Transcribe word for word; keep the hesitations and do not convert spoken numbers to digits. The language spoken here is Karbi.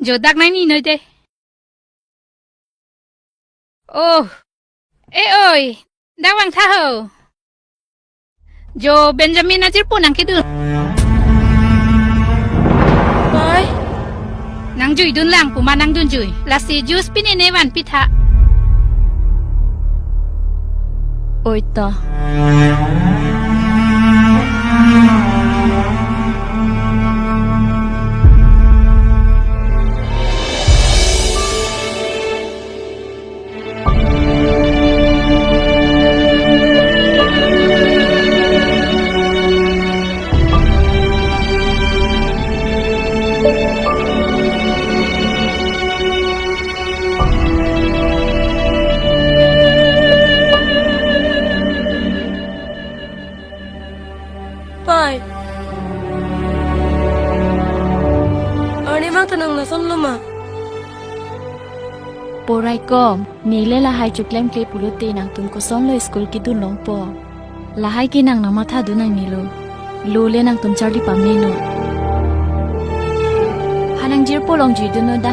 Jo dak nangninoi de. Oh. E oi. Dak vangtha ho. Jo Benjamin ajirpo nangkedun. Oi. Nangjuidun lang pu ma nangdunjui. Lasi juice pine ne vanpitha. Oi to. Pai. Arni mang ta nang lason lo ma? Poraikom, nele lahai choklemkle pulote nangtum kosonlo school kedun longpo. Lahai ke nang nangmathadun nangnelo. Lo le nangtum charli pamenon. Ha nangjirpo longjuidunnon da.